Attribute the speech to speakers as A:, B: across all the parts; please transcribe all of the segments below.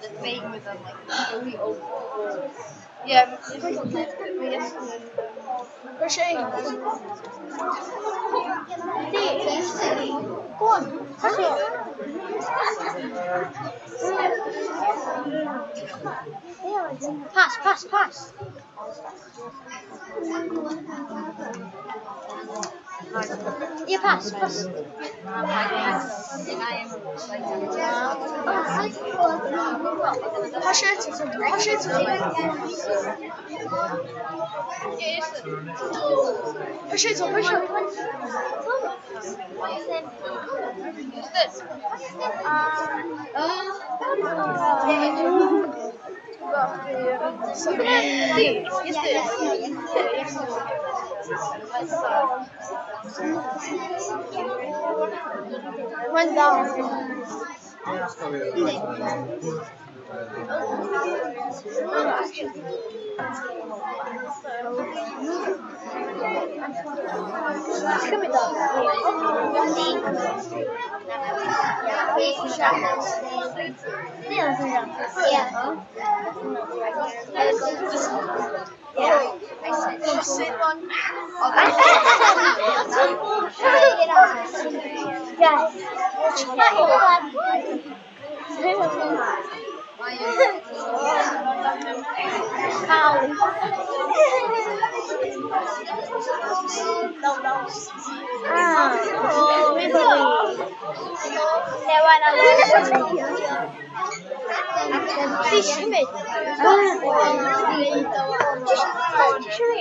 A: The thing with them, like really old. Yeah.
B: Go on. Pass, pass, pass. Yeah, pass, pass.
C: Pass it, pass it. Push it, push it. Went down.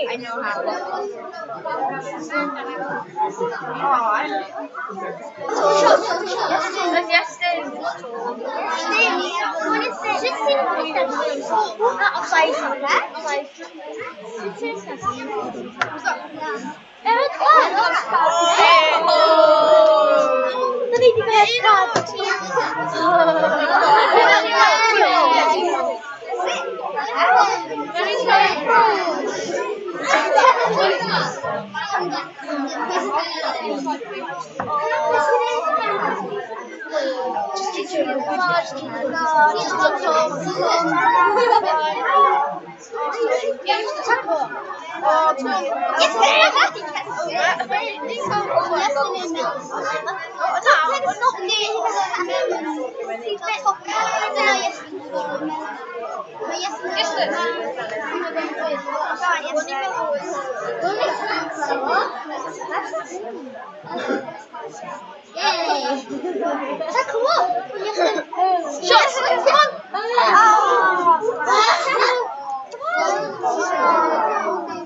A: I know how.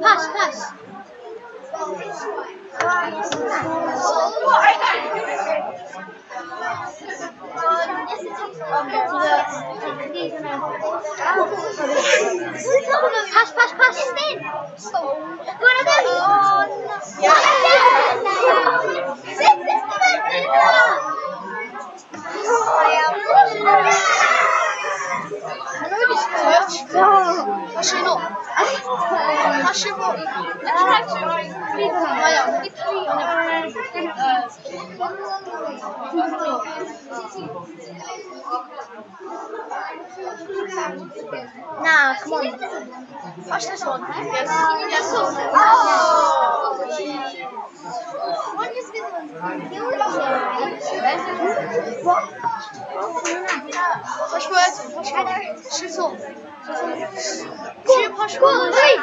B: Pass, pass. Pass, pass, pass. Go on, Adam.
C: Actually, no. Actually, what?
B: Nah, come on.
C: Watch this one. Yes. Yes.
B: What?
C: Watch words. Shoot on.
B: Go on, three.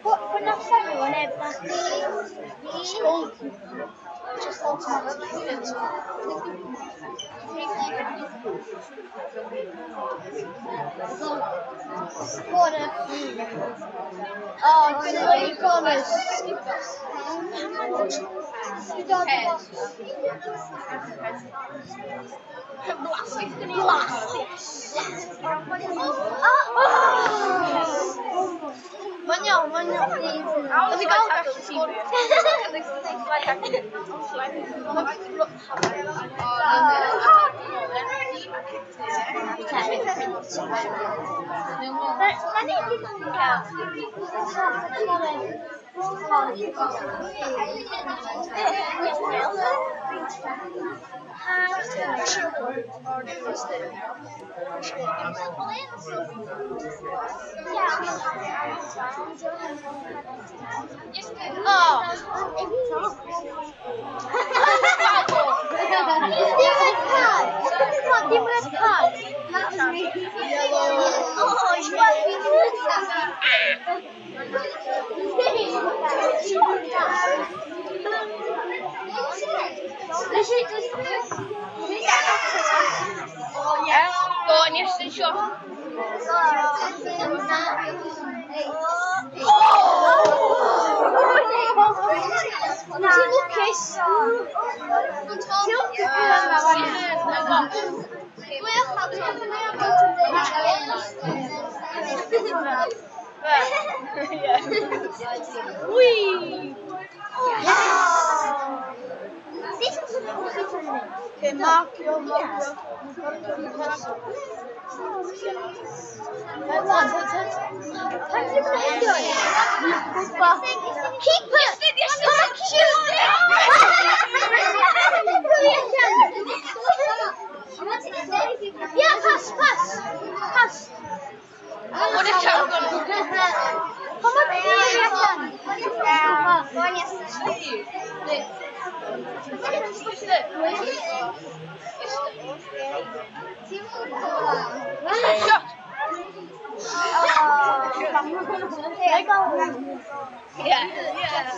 B: What for not everyone ever?
C: Just automatically.
B: Corner.
C: Oh, three corners. Mae'n iawn, mae'n iawn. Let me go.
B: Dim red card.
A: Go on, yes, sure.
B: Lucas.
A: Wee!
C: Okay, mark your mark.
B: Keeper! Yeah, pass, pass, pass.
A: What a tackle.
B: Come on,
A: Shot. Yeah. Yeah.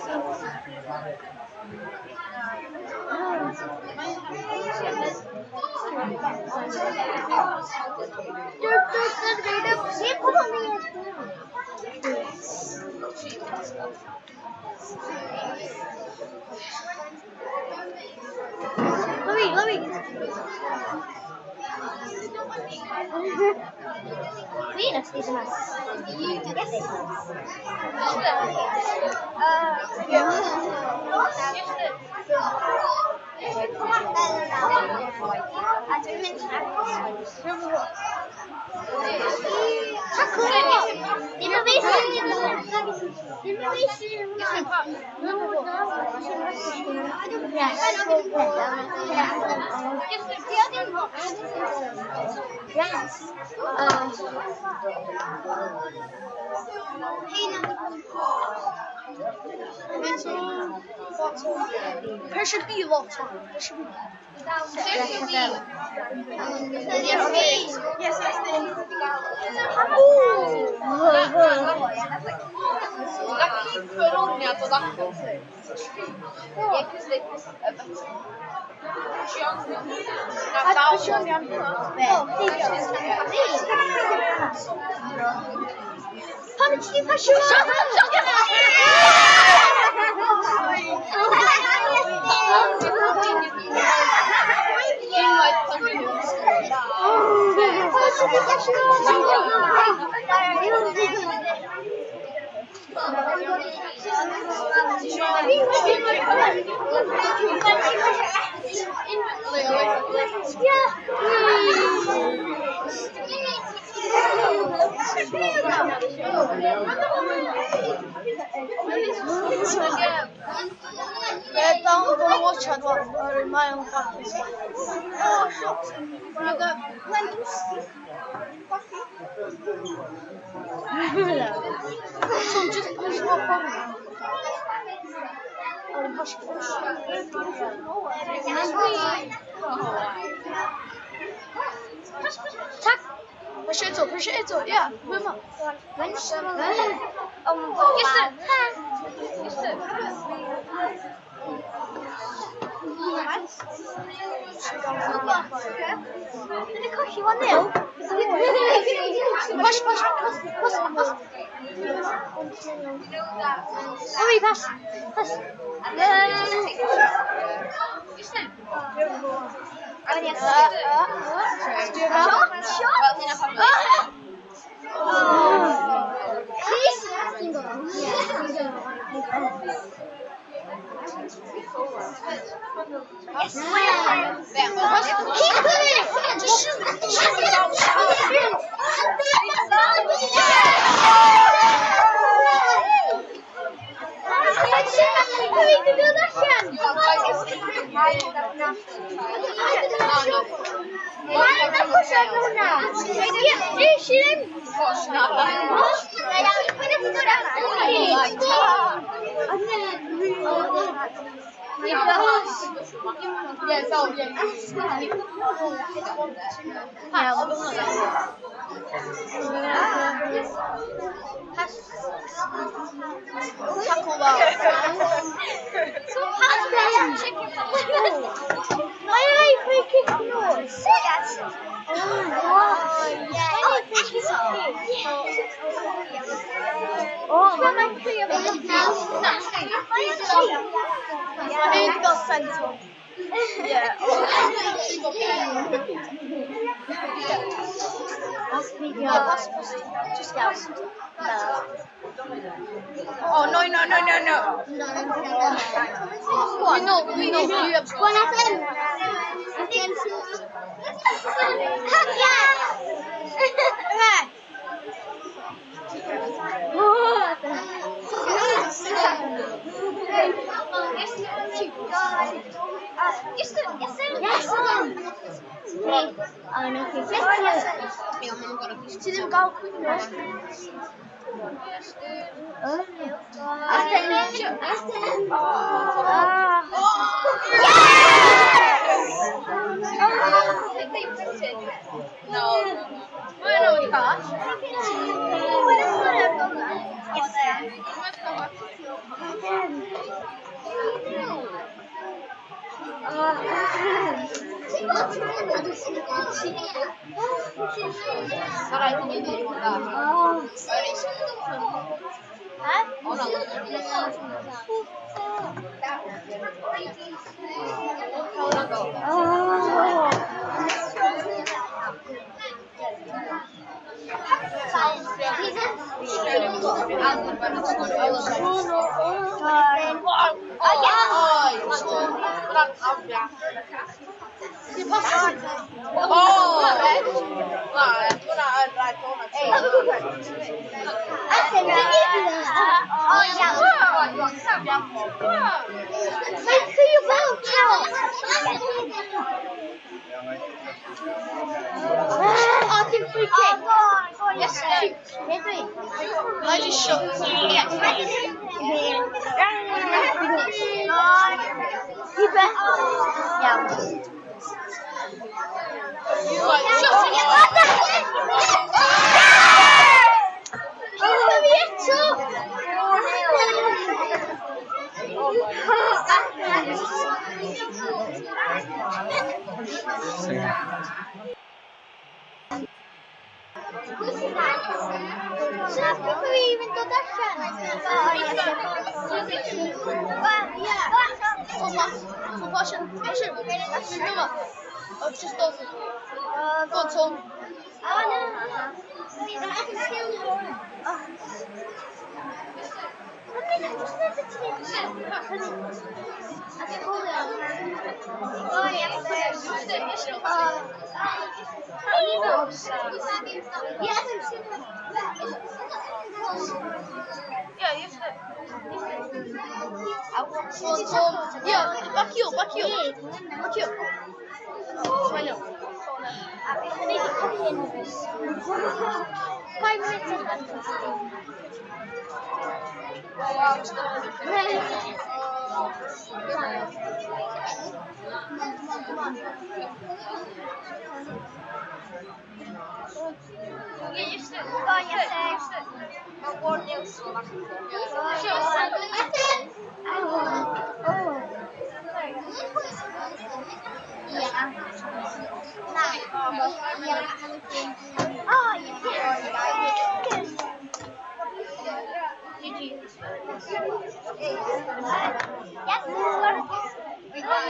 B: Let me. Venus is nice. Yes.
C: There should be lots on. There should be. Yes, yes.
A: That keeper only had that. Yeah, because they press a button.
B: Pam ti di pasio?
C: Yeah, don't watch that one. Mae o'n practice. Oh, shucks. So just push one button. Push, push.
B: Tac.
C: Push it eto, push it eto, yeah, move on.
A: Yes, sir.
B: Dwi'n colli 1-0.
C: Push, push, push, push, push.
B: Hurry, pass. Pass. Shot, shot. Please. Yes. Keep it.
C: Just shoot, shoot it out. Tackle that.
B: Why are you freaking noise? Oh,
C: I need to go centre. Yeah. Yeah, pass, pass. Just pass. Oh, no, no, no, no, no. We know, you have
B: Go on, Ethan.
C: Ti ddim gael cwyno.
A: No. Mae'n o'r Mae rhaid i ni ddweud hwnna.
B: Oh, dim free kick.
C: Yes, I just shot.
B: Iawn. Fi eto! Fi fynd dod allan.
C: Go passion, passion. Mynd yma. Oh, just dod. Go on, Tom.
B: Oh, no.
A: Yeah, use it.
C: Go on, Tom. Yeah, back heel, back heel. Back heel. Try now.
B: 5 minutes of
A: Yeah, use it.
B: Go on, yes,
A: Use it.
B: Yeah.